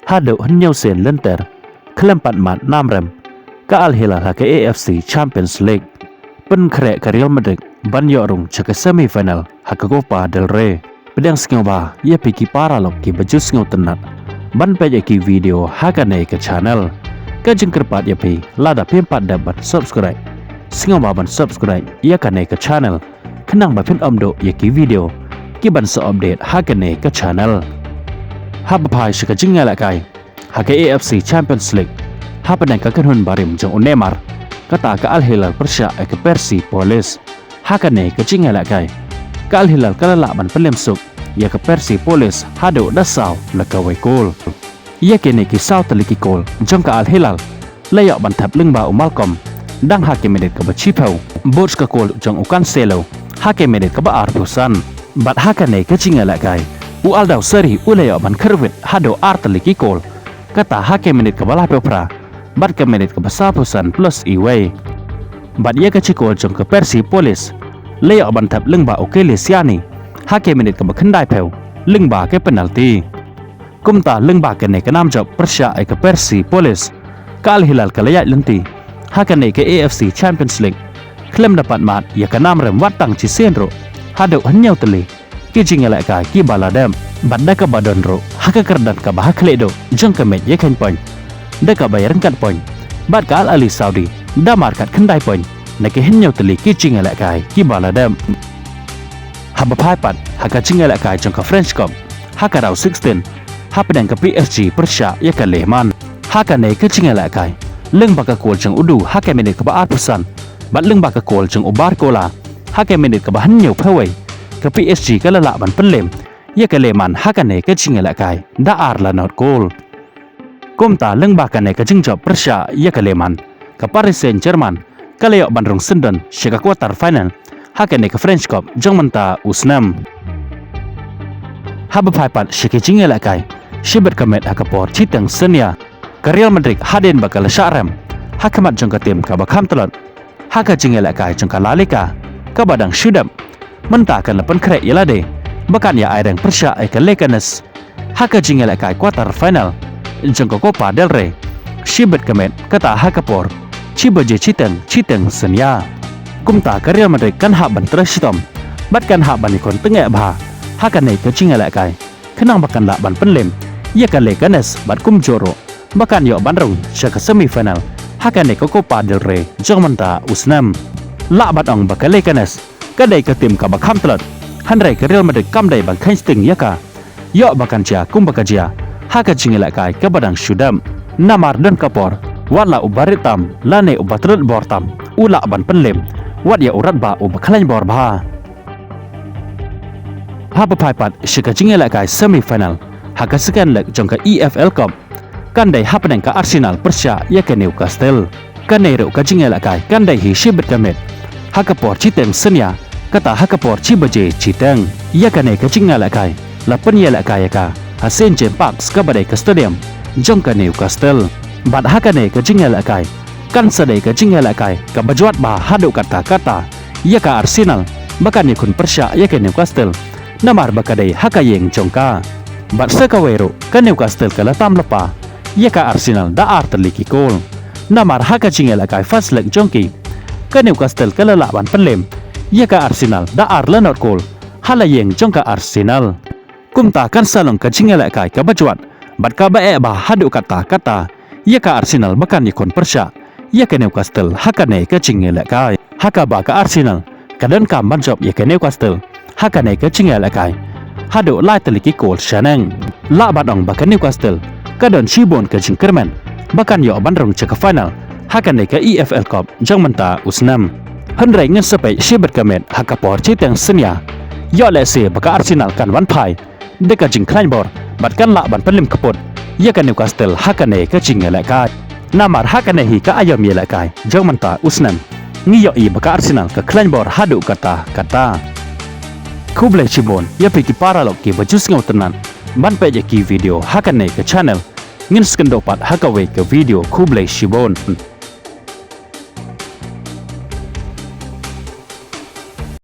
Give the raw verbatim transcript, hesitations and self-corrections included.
Haduh hynñiew sien lynter khlem pat mad nam rem ka Al Hilal ha ka A F C Champions League, pynkhreh ka Real Madrid ban ïoh rung sha ka semi final ha ka Copa del Rey. Pdiang sngewbha ïa phi ki paralok kiba ju sngewtynnat ban peit ïa ki video ha kane ka channel. Ka jingkyrpad ïa phi, lada phim pat dep ban subscribe, sngewbha ban subscribe ïa kane ka channel, khnang ba phin ym duh ïa ki video kiban sa update ha kane ka channel. Haba phai sha ka jingïalehkai ha ka A F C Champions League hapdeng ka kynhun barim jong u Neymar, kata ka Al Hilal pyrshah ïa ka Persepolis. Ha kane ka jingïalehkai, ka Al Hilal ka la lah ban pynlem suk ïa ka Persepolis haduh da saw la kawei kol. Ïa kine ki saw tylli ki kol jong ka Al Hilal la ïoh ban thep lyngba u Malcom, dang ha ka minit kaba shiphew, bad ka kol jong u Cancelo ha ka minit kaba arphew san. Bad ha kane ka jingïalehkai, u Al Dawsari u la ïoh ban kyrwit haduh ar tylli ki kol, kata ha ka minit kaba laiphew phra bad ka minit kaba sawphew san plus iwei. Bad ïa ka shi kol jong ka Persepolis la ïoh ban thep lyngba u Kelechi Iheanacho ha ka minit kaba khyndaiphew lyngba ka penalty. Kumta lyngba kane ka nam jop pyrshah ïa ka Persepolis, ka Al Hilal ka la ïaid lynti ha kane ka A F C Champions League khlem da pat mad ïa ka nam rem wat tang shisien ruh haduh hynñiew tylli ki jingïalehkai kiba la dep. Bad da kaba don ruh ha ka kyrdan kaba ha khlieh duh jong ka match ïa khein point, da kaba ïaryngkat point bad ka Al Ahli Saudi da markat khyndai point na ki hynñiew tylli ki jingïalehkai kiba la dep. Haba phai pat ha ka jingïalehkai jong ka French Cup ha ka round sixteen, hapdeng ka P S G pyrshah ïa ka Le Mans. Ha kane ka jingïalehkai, lyngba ka kol jong u Doku ha ka minit kaba arphew san bad lyngba ka kol jong u Barcola ha ka minit kaba hynñiewphew wei, ka P S G ka la lah ban pynlem ïa ka Le Mans ha kane ka jingïalehkai da ar la not kol. Kumta lyngba kane ka jingjop pyrshah ïa ka Le Mans, ka Paris Saint-Germain ka la ïoh ban rung syndon sha ka quarter final ha kane ka French Cup jong mynta u snem. Haba phai pat sha ki jingïalehkai shibit ka met ha ka por shiteng synñia, ka Real Madrid hadien ba ka la shah rem ha khmat jong ka tim kaba kham tlot ha ka jingïalehkai jong ka La Liga kaba dang shu dep, mynta kan la pynkhreh ïa lade ba kan ïa aireng pyrshah ïa ka Leganes ha ka jingïalehkai quarter final jong ka Copa del Rey shibit ka met, kata ha ka por shi baje shiteng, shiteng synñia. Kumta ka Real Madrid kan hap ban trei shitom bad kan hap ban ïakhun tyngeh bha ha kane ka jingïalehkai, khnang ba kan lah ban pynlem ïa ka Leganes bad kumjuh ruh ba kan ïoh ban rung sha ka semi final ha kane ka Copa del Rey jong mynta u snem. Lah ban ong ba ka Leganes ka dei ka tim kaba kham tlot, hynrei ka Real Madrid kam dei ban kheiñ sting ïa ka. Ïoh ba kan jia kumba ka jia ha ka jingïalehkai kaba dang shu dep, namar don ka por wat la uba rit tam lane uba tlot bor tam u lah ban pynlem wat ïa u radbah uba khlaiñ bor bha. Haba phai pat sha ka jingïalehkai semi final ha ka second leg jong ka E F L Cup, kan dei hapdeng ka Arsenal pyrshah ïa ka Newcastle. Kane ruh ka jingïalehkai kan dei hi shibit ka met ha ka por shiteng synñia, kata ha ka por shi baje shiteng. Ïa kane ka jingïalehkai la pynïalehkai ïa ka ha Saint James Park kaba dei ka stadium jong ka Newcastle. Bad ha kane ka jingïalehkai kan sa dei ka jingïalehkai kaba jwat bha haduh katta katta ïa ka Arsenal ba kan ïakhun pyrshah ïa ka Newcastle, namar ba ka dei ha ka ïing jong ka. Bad sa kawei ruh ka Newcastle ka la tam lypa ïa ka Arsenal da ar tylli ki kol, namar ha ka jingïalehkai first leg jong ki, ka Newcastle ka la lah ban pynlem ïa ka Arsenal da ar la not kol ha la ïing jong ka Arsenal. Kumta kan sa long ka jingïalehkai kaba jwat bad kaba eh bha haduh katta katta ïa ka Arsenal ba kan ïakhun pyrshah ïa ka Newcastle ha kane ka jingïalehkai, ha kaba ka Arsenal ka donkam ban jop ïa ka Newcastle ha kane ka jingïalehkai haduh lai tylli ki kol shaneng. Lah ban ong ba ka Newcastle ka don shibun ka jingkyrmen ba kan ïoh ban rung sha ka final ha kane ka E F L Cup jong mynta u snem. Hynrei ngin sa peit shibit ka met ha ka por shiteng synñia, ïoh lehse ba ka Arsenal kan wan phai da ka jingkhlaiñ bor bad kan lah ban pynlem kput ïa ka Newcastle ha kane ka jingïalehkai. Namar ha kane hi ka aïom ïalehkai jong mynta u snem, ngi ïohi ba ka Arsenal ka khlaiñ bor haduh katta katta. Khublei shibun ïa phi ki paralok kiba ju sngewtynnat ban peit ïa ki video ha kane ka channel. Ngin sa ïakynduh pat ha kawei ka video. Khublei shibun.